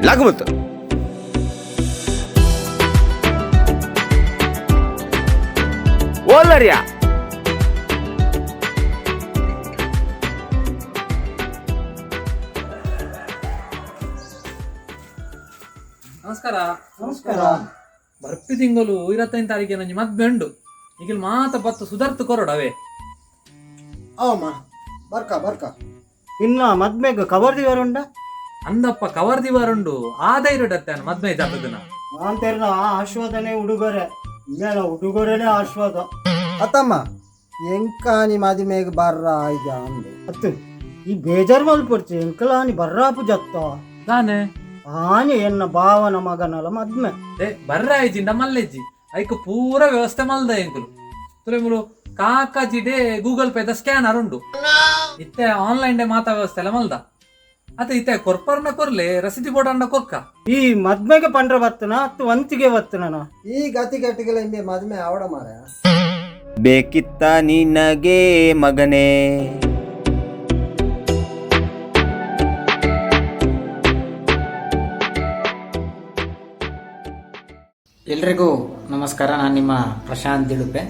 ಲಾಗು. ಓಲ್ಲರಿಯಾ? ನಮಸ್ಕಾರ. ನಮಸ್ಕಾರ. ಬರ್ಪಿ ತಿಂಗಳು 25 ತಾರೀಕಿನ ನಂಜಿ ಮದ್ಮೆ ಉಂಡು. ಈಗಿಲ್ ಮಾತ ಬತ್ತು ಸುಧಾರ್ತು ಕೊರಡು ಅವೇ. ಅವಮ್ಮ, ಬರ್ಕ ಬರ್ಕ. ಇನ್ನ ಮದ್ಮೆಗ್ ಕವರ್ ದಿವರುಂಡ? ಅಂದಪ್ಪ, ಕವರ್ ದಿವಾರುಂಡು. ಆದೈರುಡತ್ತೆ ಮದ್ಮೆ ಜಾತದನ. ನಾನ್ ಆಶ್ವಾದನೆ ಉಡುಗೊರೆ, ಇನ್ಮೇಲ ಉಡುಗೊರೆನೇ ಆಶ್ವಾದ. ಅತ್ತಮ್ಮ, ಎಂಕಾನಿ ಮದಿಮೆಗ್ ಬರ್ರ ಆಯ್ದ ಅಂದೆ. ಅತ್ತು, ಈ ಬೇಜಾರ್ ಮಲ್ಪೊಡ್ಚಿ, ಎಂಕಲಾನಿ ಬರ್ರಾಪು ಜತ್ತ. ದಾನೆ? ಆನೆ ಎನ್ನ ಭಾವನ ಮಗನಲ ಮದ್ಮೆ. ಏ, ಬರ್ರ ಆಯ್ಜಿಂಡ ಮಲ್ಲೆಜ್ಜಿ, ಐಕ್ ಪೂರ ವ್ಯವಸ್ಥೆ ಮಲ್ದ ಎಂಕುಲು. ತುಲೆ ಮುಲು ಕಾಕಾಜಿಡೆ ಗೂಗಲ್ ಪೇದ ಸ್ಕ್ಯಾನರ್ ಉಂಡು. ಇತ್ತೆ ಆನ್ಲೈನ್ ಡೇ ಮಾತಾ ವ್ಯವಸ್ಥೆ ಎಲ್ಲ ಮಲ್ದ. ಅತ್ತ, ಇತ್ತೆ ಕೊರ್ಪರ್ನ ಕೊರ್ಲೆ, ರಸೀದಿ ಬೋರ್ಡ್ ಕೊರ್ಕ. ಈ ಮದ್ಮೆಗೆ ಪಂಡ್ರ ಬತ್ತನ ಅತ್ತು ವಂತಿಗೆ ಬತ್ತನ? ಈ ಗತಿ ಗಟ್ಟಿಗೆಲ್ಲ ಇಂಬೆ ಮದುವೆ ಆವಡ ಮಾರ. ಬೇಕಿತ್ತ ನಿನಗೆ ಮಗನೇ? ಎಲ್ರಿಗೂ ನಮಸ್ಕಾರ. ನಾನು ನಿಮ್ಮ ಪ್ರಶಾಂತ್ ದಿಡುಪೆ.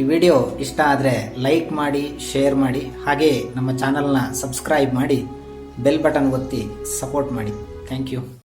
ಈ ವಿಡಿಯೋ ಇಷ್ಟ ಆದರೆ ಲೈಕ್ ಮಾಡಿ, ಶೇರ್ ಮಾಡಿ, ಹಾಗೆಯೇ ನಮ್ಮ ಚಾನಲ್ನ ಸಬ್ಸ್ಕ್ರೈಬ್ ಮಾಡಿ, ಬೆಲ್ ಬಟನ್ ಒತ್ತಿ ಸಪೋರ್ಟ್ ಮಾಡಿ. Thank you.